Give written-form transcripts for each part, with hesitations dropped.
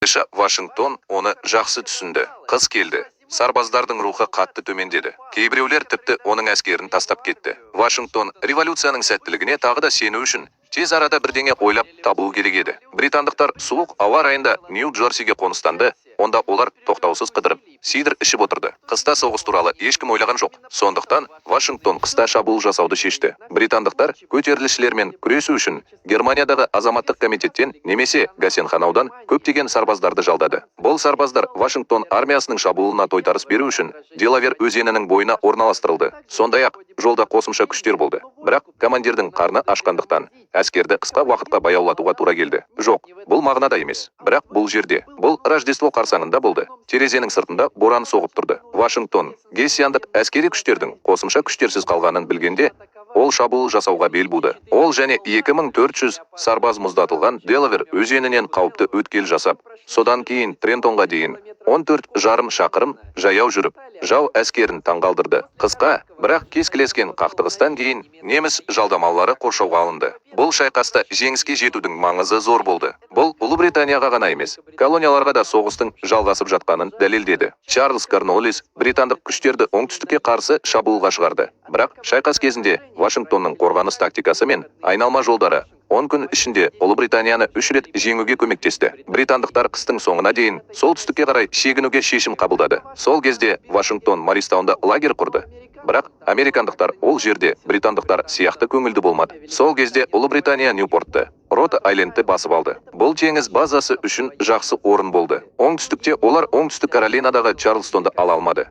Осылайша, Вашингтон оны жақсы түсінді. Қыс келді. Сарбаздардың рухы қатты төмендеді. Кейбіреулер тіпті оның әскерін тастап кетті. Вашингтон революцияның сәттілігіне тағы да сену үшін тез арада бірдеңе ойлап табуы керек еді. Британдықтар суық ауа райында Нью-Джерсиге қоныстанды, онда олар тоқтаусыз қыдырып, сидр ішіп отырды. Қыста соғыс туралы ешкім ойлаған жоқ. Сондықтан Вашингтон қыста шабуыл жасауды шешті. Британдықтар көтерілісшілермен күресу үшін Германиядағы азаматтық комитеттен немесе Гессен-Ханаудан көптеген сарбаздарды жалдады. Бұл сарбаздар Вашингтон армиясының шабуылына тойтарыс беру үшін Делавер өзенінің бойына орналастырылды. Сондай-ақ жолда қосымша күштер болды. Бірақ командирдің қарны ашқандықтан әскерді қысқа уақытқа баяулатуға тура келді. Жоқ, бұл мағынада емес. Бірақ бұл жерде. Бұл Рождество қарсаңында болды. Терезенің сыртында боран соғып тұрды. Вашингтон гессиандық әскери күштердің қосымша күштерсіз қалғанын білгенде, ол шабуыл жасауға бел буды. Ол және 2400 сарбаз мұздатылған Делавер өзенінен қауіпті өткел жасап, содан кейін Трентонға дейін 14,5 шақырым жаяу жүріп, жау әскерін таңғалдырды. Қысқа, бірақ кескілескен қақтығыстан кейін неміс жалдамалылары қоршауға алынды. Бұл шайқаста жеңіске жетудің маңызы зор болды. Бұл Ұлыбританияға ғана емес, колонияларға да соғыстың жалғасып жатқанын дәлелдеді. Чарльз Корнуоллис британдық күштерді оңтүстікке қарсы шабуылға шығарды. Бірақ шайқас кезінде Вашингтонның қорғаныс тактикасы мен айналма жолдары 10 күн ішінде Ұлыбританияны үш рет жеңуге көмектесті. Британдықтар қыстың соңына дейін солтүстікке қарай шегінуге шешім қабылдады. Сол кезде Вашингтон Морристаунда лагерь құрды. Бірақ американдықтар ол жерде британдықтар сияқты көңілді болмады. Сол кезде Ұлыбритания Ньюпортты, Род Айлендті басып алды. Бұл теңіз базасы үшін жақсы орын болды. Оңтүстікте олар Оңтүстік Каролинадағы Чарлстонды ала алмады.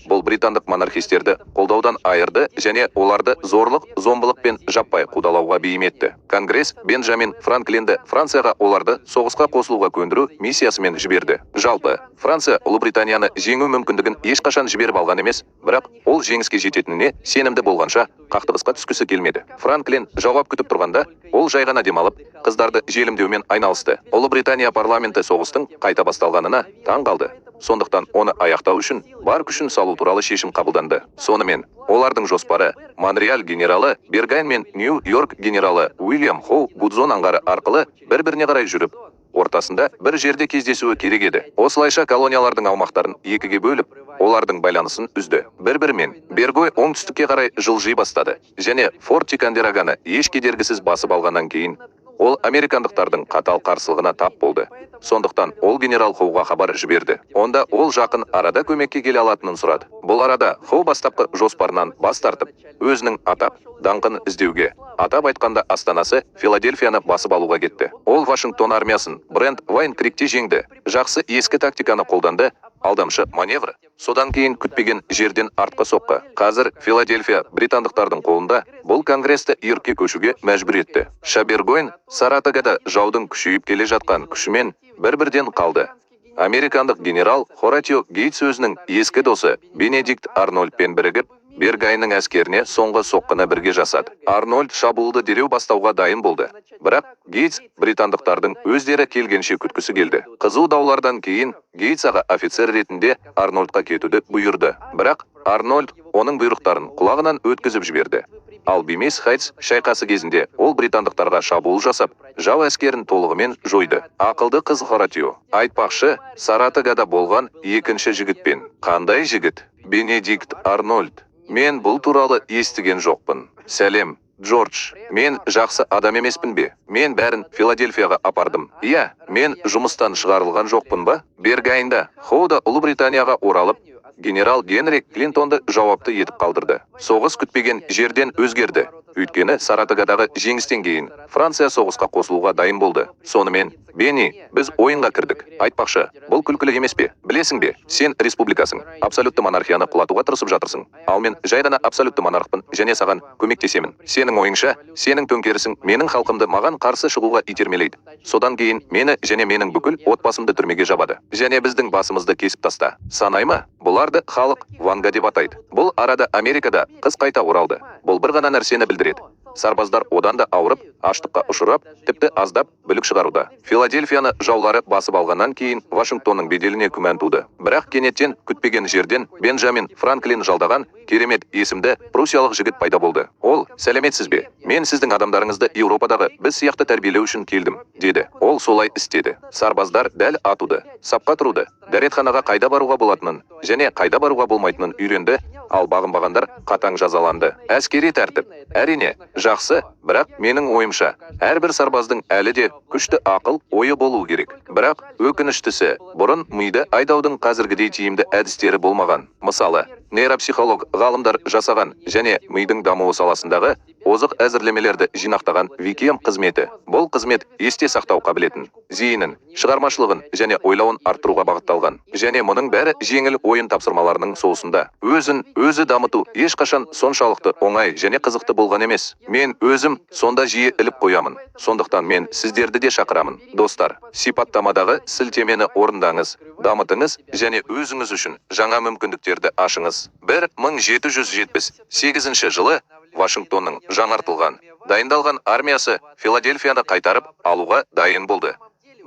Бұл британдық монархистерді қолдаудан айырды және оларды зорлық, зомбылық пен жаппай қудалауға бейім етті. Конгресс Бенджамин Франклинді Францияға оларды соғысқа қосылуға көндіру миссиясымен жіберді. Жалпы, Франция Ұлыбританияны жеңу мүмкіндігін ешқашан жіберіп алған емес, бірақ ол жеңіске жететініне сенімді болғанша қақтығысқа түскісі келмеді. Франклин жауап күтіп тұрғанда, ол жай ғана демалып, қыздарды желімдеумен айналысты. Ұлыбритания парламенті соғыстың қайта басталғанына таң қалды. Сондықтан оны аяқтау үшін бар күшін салу туралы шешім қабылданды. Сонымен, олардың жоспары Монреаль генералы Бергайн мен Нью-Йорк генералы Уильям Хоу Гудзон аңғары арқылы бір-біріне қарай жүріп, ортасында бір жерде кездесуі керек еді. Осылайша колониялардың аумақтарын екіге бөліп, олардың байланысын үзді. Бір-бірімен Бергой оңтүстікке қарай жылжи бастады және Форт Тикандераганы еш кедергісіз басып алғаннан кейін ол американдықтардың қатал қарсылығына тап болды. Сондықтан ол генерал Хоуға хабар жіберді. Онда ол жақын арада көмекке келе алатынын сұрады. Бұл арада Хоу бастапқы жоспарынан бас тартып, өзінің атақ, даңқын іздеуге, атап айтқанда, астанасы Филадельфияны басып алуға кетті. Ол Вашингтон армиясын Бренд Вайн Крикте жеңді. Жақсы ескі тактиканы қолданды: алдамшы маневр, содан кейін күтпеген жерден артқы соққы. Қазір Филадельфия британдықтардың қолында. Бұл Конгрессті Йоркке көшуге мәжбүр етті. Бергойн Саратогада жаудың күшейіп келе жатқан күшімен бір-бірден қалды. Американдық генерал Хоратио Гейтс өзінің ескі досы Бенедикт Арнольдпен бірігіп, Бергайнның әскеріне соңғы соққыны бірге жасады. Арнольд шабуылды дереу бастауға дайын болды. Бірақ Гейтс британдықтардың өздері келгенше күткісі келді. Қызу даулардан кейін Гейтс аға офицер ретінде Арнольдқа кетуді бұйырды. Бірақ Арнольд оның бұйрықтарын құлағынан өткізіп жіберді. Ал Бемис Хайтс шайқасы кезінде ол британдықтарға шабуыл жасап, жау әскерін толығымен жойды. Ақылды қыз Хоратио. Айтпақшы, Саратогада болған екінші жігітпен. Қандай жігіт? Бенедикт Арнольд. Мен бұл туралы естіген жоқпын. Сәлем, Джордж. Мен жақсы адам емеспін бе? Мен бәрін Филадельфияға апардым. Иә, мен жұмыстан шығарылған жоқпын ба? Бергайнда Хоу да Ұлыбританияға оралып, генерал Генри Клинтонды жауапты етіп қалдырды. Соғыс күтпеген жерден өзгерді. Өйткені Саратогадағы жеңістен кейін Франция соғысқа қосылуға дайын болды. Сонымен, Бенни, біз ойынға кірдік. Айтпақшы, бұл күлкілі емес пе? Білесің бе, сен республикасың. Абсолютті монархияны құлатуға тырысып жатырсың. Ал мен жай ғана абсолютті монархпын және саған көмектесемін. Сенің ойыңша, сенің төңкерісің менің халқымды маған қарсы шығуға итермелейді. Содан кейін мені және менің бүкіл отбасымды түрмеге жабады. Және біздің басымызды кесіп таста. Санай ма? Бұларды халық Ванга деп атайды. Бұл арада Америкада қыс қайта оралды. Бұл бір ғана нәрсені білдіреді. Сарбаздар одан да ауырып, аштыққа ұшырап, тіпті аздап бүлік шығаруда. Филадельфияны жаулары басып алғаннан кейін Вашингтонның беделіне күмән туды. Бірақ кенеттен күтпеген жерден Бенджамин Франклин жалдаған керемет есімді пруссиялық жігіт пайда болды. Ол: «Сәлеметсіз бе? Мен сіздің адамдарыңызды Еуропадағы біз сияқты тәрбиелеу үшін келдім», – деді. Ол солай істеді. Сарбаздар дәл атуды, сапқа тұруды, дәретханаға қайда баруға болатынын және қайда баруға болмайтынын үйренді, ал бағынбағандар қатаң жазаланды. Әскери тәртіп, әрине, жақсы, бірақ менің ойымша, әрбір сарбаздың әлі де күшті ақыл ойы болуы керек. Бірақ өкініштісі, бұрын миды айдаудың қазіргідей тиімді әдістері болмаған. Мысалы, нейропсихолог ғалымдар жасаған және мидың дамуы саласындағы озық әзірлемелерді жинақтаған Викием қызметі. Бұл қызмет есте сақтау қабілетін, зейінін, шығармашылығын және ойлауын арттыруға бағытталған. Және мұның бәрі жеңіл ойын тапсырмаларының соусында. Өзін өзі дамыту ешқашан соншалықты оңай және қызықты болған емес. Мен өзім сонда жиі іліп қоямын. Сондықтан мен сіздерді де шақырамын. Достар, сипаттамадағы сілтемені орындаңыз, дамытыңыз және өзіңіз үшін жаңа мүмкіндіктерді ашыңыз. 1778 жылы Вашингтонның жаңартылған, дайындалған армиясы Филадельфияны қайтарып алуға дайын болды.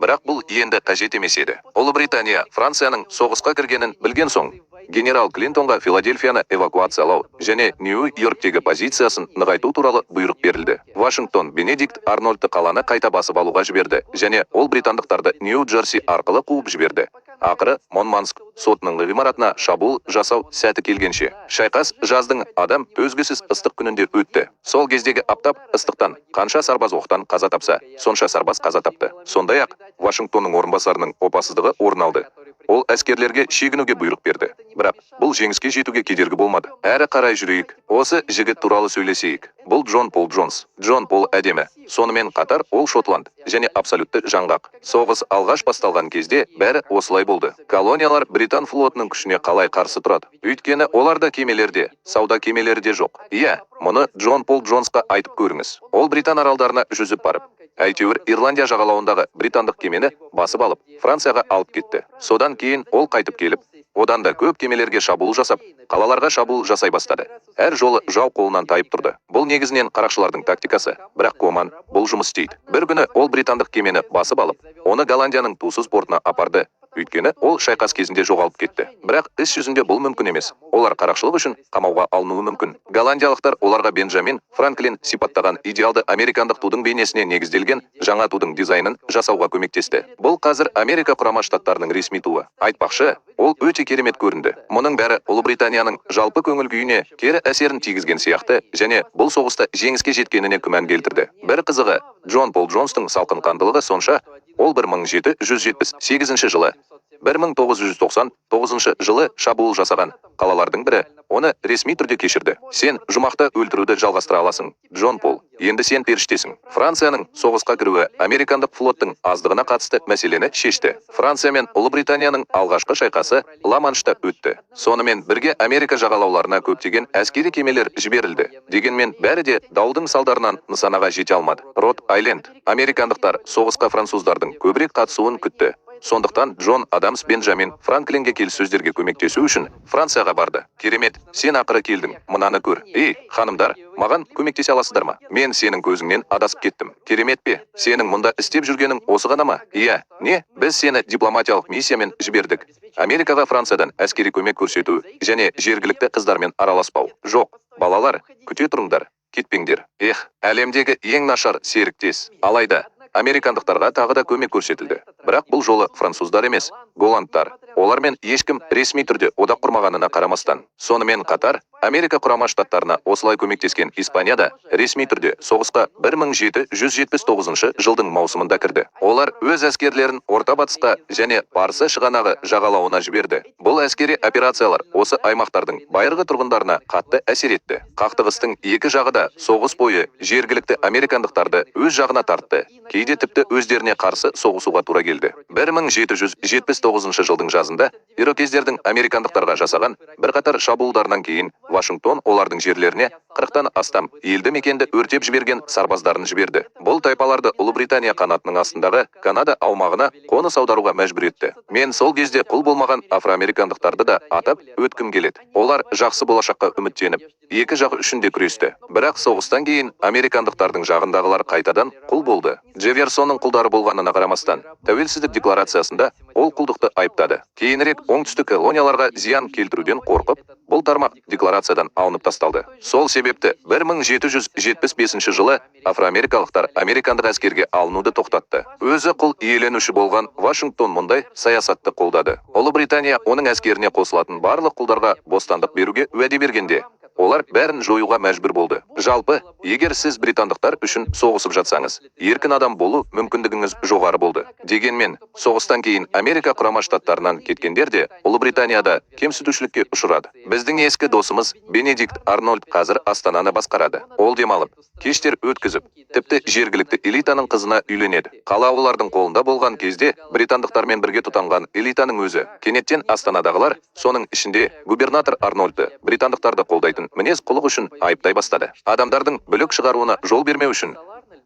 Бірақ бұл енді қажет емес еді. Ұлыбритания Францияның соғысқа кіргенін білген соң, генерал Клинтонға Филадельфияны эвакуациялау және Нью-Йорктегі позициясын нығайту туралы бұйрық берілді. Вашингтон Бенедикт Арнольдты қаланы қайта басып алуға жіберді және ол британдықтарды Нью-Джерси арқылы қуып жіберді. Ақыры Монманск сотының ғимаратына шабуыл жасау сәті келгенше. Шайқас жаздың адам төзгісіз ыстық күнінде өтті. Сол кездегі аптап ыстықтан қанша сарбаз оқтан қаза тапса, сонша сарбаз қаза тапты. Сондай-ақ Вашингтонның орынбасарының опасыздығы орын алды. Ол әскерлерге шегінуге бұйрық берді. Бірақ бұл жеңіске жетуге кедергі болмады. Әрі қарай жүрейік. Осы жігіт туралы сөйлесейік. Бұл Джон Пол Джонс. Джон Пол әдемі. Сонымен қатар ол шотланд және абсолютті жаңғақ. Соғыс алғаш басталған кезде бәрі осылай болды. Колониялар британ флотының күшіне қалай қарсы тұрады? Өйткені оларда кемелерде, сауда кемелері де жоқ. Иә, мұны Джон Пол Джонсқа айтып көріңіз. Ол Британ аралдарына жүзіп барып, әйтеуір Ирландия жағалауындағы британдық кемені басып алып, Францияға алып кетті. Содан кейін ол қайтып келіп, одан да көп кемелерге шабуыл жасап, қалаларға шабуыл жасай бастады. Әр жолы жау қолынан тайып тұрды. Бұл негізінен қарақшылардың тактикасы, бірақ Коман бұл жұмыс істейді. Бір күні ол британдық кемені басып алып, оны Голландияның тусыз портына апарды. Өйткені ол шайқас кезінде жоғалып кетті. Бірақ іс жүзінде бұл мүмкін емес. Олар қарақшылық үшін қамауға алынуы мүмкін. Голландиялықтар оларға Бенджамин Франклин сипаттаған идеалды американдық тудың бейнесіне негізделген жаңа тудың дизайнын жасауға көмектесті. Бұл қазір Америка Құрама Штаттарының ресми туы. Айтпақшы, ол өте керемет көрінді. Мұның бәрі Ұлыбританияның жалпы көңіл күйіне кері әсерін тигізген сияқты және бұл соғыста жеңіске жеткеніне күмән келтірді. Бір қызығы, Джон Пол Джонстың салқын қандылығы сонша, ол 1778 жылы 1999 жылы шабуыл жасаған қалалардың бірі оны ресми түрде кешірді. Сен жұмақты өлтіруді жалғастыра аласың, Джон Пол. Енді сен періштесің. Францияның соғысқа кіруі американдық флоттың аздығына қатысты мәселені шешті. Франция мен Ұлыбританияның алғашқы шайқасы Ла-Маншта өтті. Сонымен бірге Америка жағалауларына көптеген әскери кемелер жіберілді. Дегенмен бәрі де дауылдың салдарынан нысанаға жете алмады. Род Айленд. Американдықтар соғысқа француздардың көбірек қатысуын күтті. Сондықтан Джон Адамс Бенджамин Франклинге келіссөздерге көмектесу үшін Францияға барды. Керемет, сен ақыры келдің. Мынаны көр. Ей, ханымдар, маған көмектесе аласыздар ма? Мен сенің көзіңнен адасып кеттім. Керемет пе? Сенің мұнда істеп жүргенің осы ғана ма? Иә. Не? Біз сені дипломатиялық миссиямен жібердік. Америкаға Франциядан әскери көмек көрсету және жергілікті қыздармен араласпау. Жоқ, балалар, күте тұрыңдар. Кетпеңдер. Эх, әлемдегі ең нашар серіктес. Алайда американдықтарға тағы да көмек көрсетілді. Бірақ бұл жолы француздар емес, голландтар. Олармен ешкім ресми түрде одақ құрмағанына қарамастан. Сонымен қатар, Америка Құрама Штаттарына осылай көмектескен Испания да ресми түрде соғысқа 1779 жылдың маусымында кірді. Олар өз әскерлерін Орта Батысқа және Парсы шығанағы жағалауына жіберді. Бұл әскери операциялар осы аймақтардың байырғы тұрғындарына қатты әсер етті. Қақтығыстың екі жағы да соғыс бойы жергілікті американдықтарды өз жағына тартты. Кейде тіпті өздеріне қарсы соғысуға тура келді. 1779 жылдың жазында ирокездердің американдықтарға жасаған бірқатар шабуылдарынан кейін Вашингтон олардың жерлеріне 40-тан астам елді мекенді өртеп жіберген сарбаздарын жіберді. Бұл тайпаларды Ұлыбритания қанатының астындағы Канада аумағына қоныс аударуға мәжбүр етті. Мен сол кезде құл болмаған афроамерикандықтарды да атап өткім келеді. Олар жақсы болашаққа үміттеніп, екі жақ үшін де күресті. Бірақ соғыстан кейін американдықтардың жағындағылар қайтадан құл болды. Джефферсонның құлдары болғанына қарамастан, тәуелсіздік декларациясында ол құлдықты айыптады. Кейінірек оңтүстік колонияларға зиян келтіруден қорқып, бұл тармақ декларациядан алынып тасталды. Сол себепті 1775 жылы афроамерикалықтар американдық әскерге алынуды тоқтатты. Өзі құл иеленуші болған Вашингтон мұндай саясатты қолдады. Ұлыбритания оның әскеріне қосылатын барлық құлдарға бостандық беруге уәде бергенде, олар бәрін жоюға мәжбүр болды. Жалпы, егер сіз британдықтар үшін соғысып жатсаңыз, еркін адам болу мүмкіндігіңіз жоғары болды. Дегенмен, соғыстан кейін Америка Құрама Штаттарынан кеткендер де Ұлыбританияда кемсітушілікке ұшырады. Біздің ескі досымыз Бенедикт Арнольд қазір астананы басқарады. Ол демалып, кештер өткізіп, тіпті жергілікті элитаның қызына үйленеді. Қала олардың қолында болған кезде британдықтармен бірге тұтанған элитаның өзі кенеттен астанадағылар, соның ішінде губернатор Арнольдты британдықтарды қолдайтын мінез құлық үшін айыптай бастады. Адамдардың бүлік шығаруына жол бермеу үшін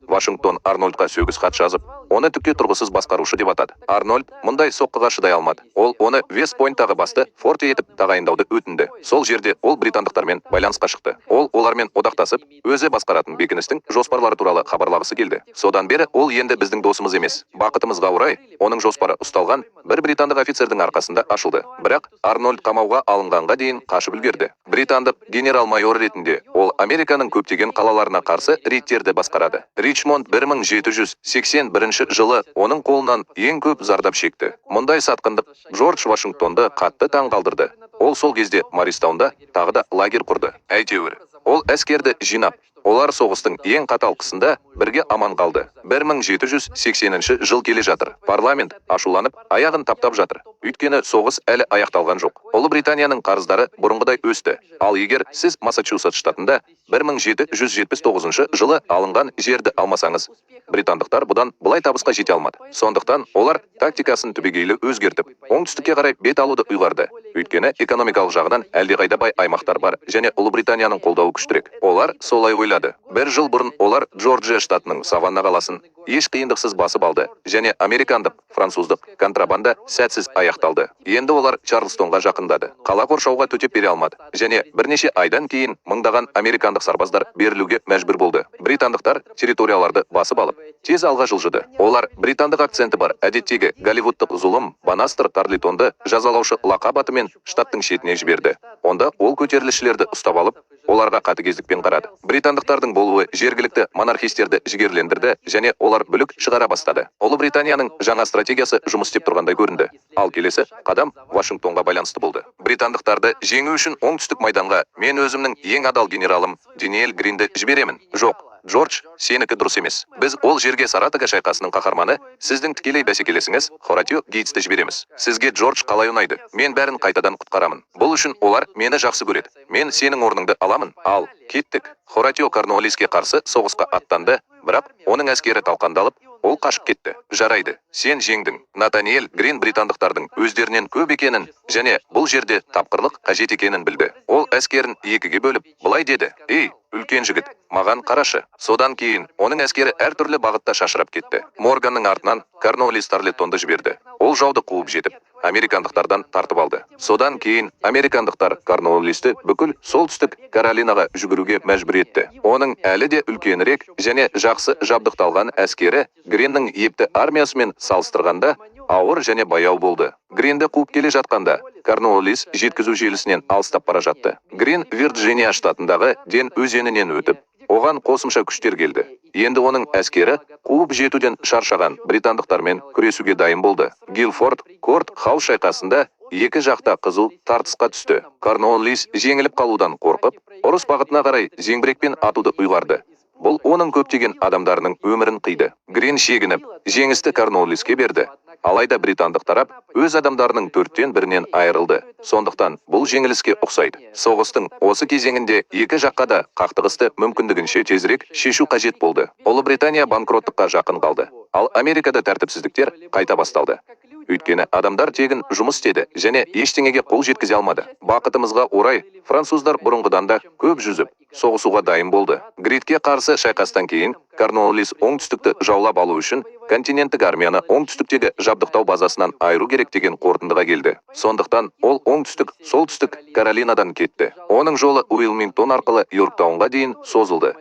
Вашингтон Арнольдқа сөгіс хат жазып, оны түкке тұрғысыз басқарушы деп атады. Арнольд мұндай соққыға шыдай алмады. Ол оны Вест Пойнттағы басты форте етіп тағайындауды өтінді. Сол жерде ол британдықтармен байланысқа шықты. Ол олармен одақтасып, өзі басқаратын бекіністің жоспарлары туралы хабарлағысы келді. Содан бері ол енді біздің досымыз емес. Бақытымызға орай, оның жоспары ұсталған бір британдық офицердің арқасында ашылды. Бірақ Арнольд қамауға алынғанға дейін қашып үлгерді. Британдық генерал-майор ретінде ол Американың көптеген қалаларына қарсы рейдтерді басқарады. Ричмонд 1781 жылы оның қолынан ең көп зардап шекті. Мұндай сатқындық Джордж Вашингтонды қатты таң қалдырды. Ол сол кезде Морристаунда тағы да лагерь құрды. Әйтеуір, ол әскерді жинап, олар соғыстың ең қатал қысында бірге аман қалды. 1780 жыл келе жатыр. Парламент ашуланып, аяғын таптап жатыр. Өйткені соғыс әлі аяқталған жоқ. Ұлыбританияның қарыздары бұрынғыдай өсті. Ал егер сіз Массачусетс штатында 1779 жылы алынған жерді алмасаңыз, британдықтар бұдан былай табысқа жете алмады. Сондықтан олар тактикасын түбегейлі өзгертіп, оңтүстікке қарай бет алуды ұйғарды. Өйткені экономикалық жағынан әлдеқайда бай аймақтар бар және Ұлыбританияның қолдауы күштірек. Олар солай ойлады. Бір жыл бұрын олар Джорджия штатының Саванна қаласын еш қиындықсыз басып алды және американдық, француздық контрабанда сәтсіз аяқталды. Енді олар Чарлстонға жақындады. Қала қоршауға төтеп бере алмады және бірнеше айдан кейін мыңдаған американдық сарбаздар берілуге мәжбүр болды. Британдықтар территорияларды басып алып, тез алға жылжыды. Олар британдық акценті бар әдеттегі голливудтық зұлым Банастер Тарлитонды жазалаушы лақап атымен штаттың шетіне жіберді. Онда ол көтерілісшілерді ұстап алып, оларға қатыгездікпен қарады. Британдықтардың болуы жергілікті монархистерді жігерлендірді және олар бүлік шығара бастады. Ұлыбританияның жаңа стратегиясы жұмыс істеп тұрғандай көрінді. Ал келесі қадам Вашингтонға байланысты болды. Британдықтарды жеңу үшін оңтүстік майданға мен өзімнің ең адал генералым Дэниел Гринді жіберемін. Жоқ, Джордж, сенікі дұрыс емес. Біз ол жерге Саратога шайқасының қаһарманы, сіздің тікелей бәсекелесіңіз Хоратио Гейтсті жібереміз. Сізге Джордж қалай ұнайды? Мен бәрін қайтадан құтқарамын. Бұл үшін олар мені жақсы көреді. Мен сенің орныңды аламын. Ал, кеттік. Хоратио Корнуоллиске қарсы соғысқа аттанды, бірақ оның әскері талқандалып, ол қашып кетті. Жарайды, сен жеңдің. Натаниэль Грин британдықтардың өздерінен көп екенін және бұл жерде тапқырлық қажет екенін білді. Ол әскерін екіге бөліп, былай деді: «Ей, үлкен жігіт, маған қарашы». Содан кейін оның әскері әртүрлі бағытта шашырап кетті. Морганның артынан Корнуоллис Тарлетонды жіберді. Ол жауды қуып жетіп, американдықтардан тартып алды. Содан кейін американдықтар Корнуоллисті бүкіл солтүстік Каролинаға жүгіруге мәжбүр етті. Оның әлі де үлкенірек және жақсы жабдықталған әскері Гриннің епті армиясымен салыстырғанда ауыр және баяу болды. Гринді қуып келе жатқанда Корнуоллис жеткізу желісінен алыстап бара жатты. Грин Вирджиния штатындағы Ден өзенінен өтіп, оған қосымша күштер келді. Енді оның әскері қуып жетуден шаршаған британдықтармен күресуге дайын болды. Гилфорд Корт Хаус шайқасында екі жақта қызу тартысқа түсті. Корнуоллис жеңіліп қалудан қорқып, ұрыс бағытына қарай зеңбірекпен атуды ұйғарды. Бұл оның көптеген адамдарының өмірін қиды. Грин шегініп, жеңісті Корнуоллиске берді. Алайда британдық тарап өз адамдарының төрттен бірінен айырылды. Сондықтан бұл жеңіліске ұқсайды. Соғыстың осы кезеңінде екі жаққа да қақтығысты мүмкіндігінше тезірек шешу қажет болды. Ұлыбритания банкроттыққа жақын қалды. Ал Америкада тәртіпсіздіктер қайта басталды. Өйткені адамдар тегін жұмыс істеді және ештеңеге қол жеткізе алмады. Бақытымызға орай, француздар бұрынғыдан да көп жүзіп, соғысуға дайын болды. Гритке қарсы шайқастан кейін Корнуоллис оңтүстікті жаулап алу үшін континенттік армияны оңтүстіктегі жабдықтау базасынан айыру керек деген қорытындыға келді. Сондықтан ол оңтүстік, солтүстік Каролинадан кетті. Оның жолы Уилмингтон арқылы Йорктаунға дейін созылды.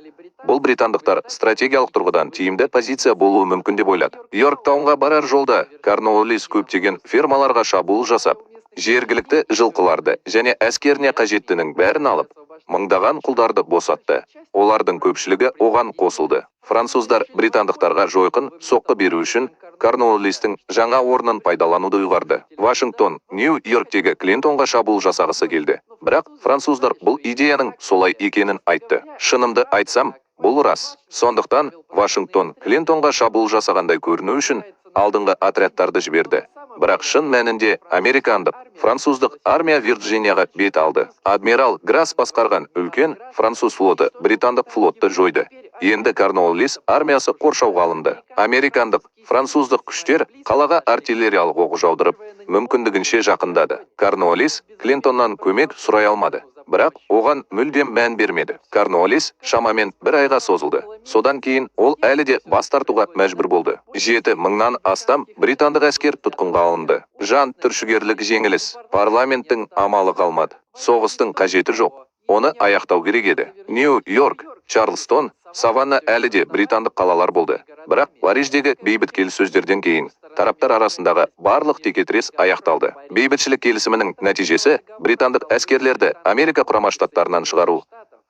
Бұл британдықтар стратегиялық тұрғыдан тиімді позиция болуы мүмкін деп ойлады. Йорктаунға барар жолда Корнуоллис көптеген фермаларға шабуыл жасап, жергілікті жылқыларды және әскеріне қажеттінің бәрін алып, мыңдаған құлдарды босатты. Олардың көпшілігі оған қосылды. Француздар британдықтарға жойқын соққы беру үшін Корнуоллистің жаңа орнын пайдалануды ұйғарды. Вашингтон Нью-Йорктегі Клинтонға шабуыл жасағысы келді. Бірақ француздар бұл идеяның солай екенін айтты. Шынымды айтсам, бұл рас. Сондықтан Вашингтон Клинтонға шабуыл жасағандай көріну үшін алдыңғы отрядтарды жіберді. Бірақ шын мәнінде американдық, француздық армия Вирджинияға бет алды. Адмирал Грасс басқарған үлкен француз флоты британдық флотты жойды. Енді Корнуоллис армиясы қоршауға алынды. Американдық, француздық күштер қалаға артиллериялық оқ жаудырып, мүмкіндігінше жақындады. Корнуоллис Клинтоннан көмек сұрай алмады. Бірақ оған мүлдем мән бермеді. Корнуоллис шамамен бір айға созылды. Содан кейін ол әлі де бас тартуға мәжбүр болды. 7000-нан астам британдық әскер тұтқынға алынды. Жан түршігерлік жеңіліс. Парламенттің амалы қалмады. Соғыстың қажеті жоқ. Оны аяқтау керек еді. Нью-Йорк, Чарлстон, Саванна әлі де британдық қалалар болды. Бірақ Париждегі бейбіт келіссөздерден кейін тараптар арасындағы барлық текетірес аяқталды. Бейбітшілік келісімінің нәтижесі британдық әскерлерді Америка Құрама Штаттарынан шығару,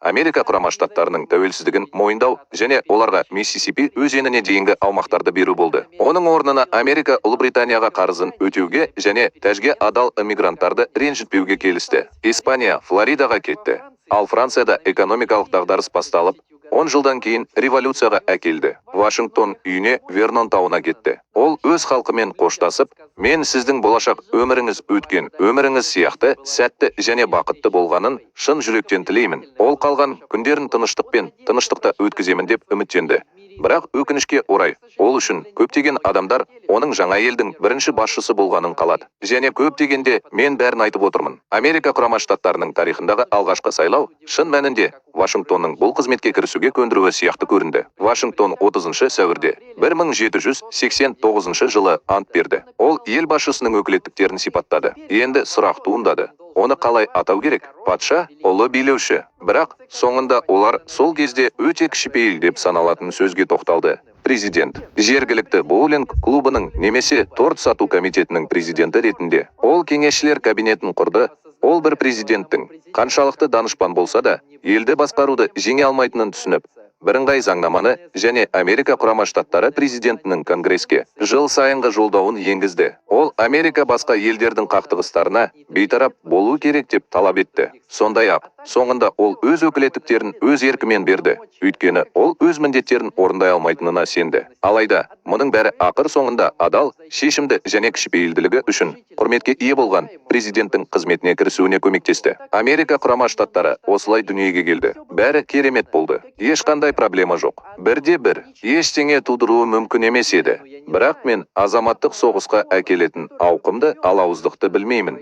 Америка Құрама Штаттарының тәуелсіздігін мойындау және оларға Миссисипи өзеніне дейінгі аумақтарды беру болды. Оның орнына Америка Ұлыбританияға қарызын өтеуге және тәжге адал иммигранттарды ренжітпеуге келісті. Испания Флоридаға кетті. Ал Францияда экономикалық дағдарыс басталып, 10 жылдан кейін революцияға әкелді. Вашингтон үйіне Вернон тауына кетті. Ол өз халқымен қоштасып, мен сіздің болашақ өміріңіз өткен өміріңіз сияқты сәтті және бақытты болғанын шын жүректен тілеймін. Ол қалған күндерін тыныштықпен, тыныштықта өткіземін деп үміттенді. Бірақ өкінішке орай, ол үшін көптеген адамдар оның жаңа елдің бірінші басшысы болғанын қалады. Және көптегенде мен бәрін айтып отырмын. Америка Құрама Штаттарының тарихындағы алғашқы сайлау шын мәнінде Вашингтонның бұл қызметке кірісуге көндіруі сияқты көрінді. Вашингтон 30 сәуірде 1789 жылы ант берді. Ол ел басшысының өкілеттіктерін сипаттады. Енді сұрақ туындады. Оны қалай атау керек? Патша, ұлы билеуші. Бірақ соңында олар сол кезде өте кішіпейіл деп саналатын сөзге тоқталды. Президент. Жергілікті боулинг клубының немесе торт сату комитетінің президенті ретінде. Ол кеңесшілер кабинетін құрды. Ол бір президенттің қаншалықты данышпан болса да, елді басқаруды жеңе алмайтынын түсініп, бірыңғай заңнаманы және Америка Құрама Штаттары президентінің Конгреске жыл сайынғы жолдауын енгізді. Ол Америка басқа елдердің қақтығыстарына бейтарап болу керек деп талап етті. Сондай-ақ, соңында ол өз өкілеттіктерін өз еркімен берді, өйткені ол өз міндеттерін орындай алмайтынына сенді. Алайда, мұның бәрі ақыр соңында адал, шешімді және кішіпейілділігі үшін құрметке ие болған президенттің қызметіне кірісуіне көмектесті. Америка Құрама Штаттары осылай дүниеге келді. Бәрі керемет болды. Ешқандай проблема жоқ. Бірде бір ештеңе тудыруы мүмкін емес еді. Бірақ мен азаматтық соғысқа әкелетін ауқымды алауыздықты білмеймін.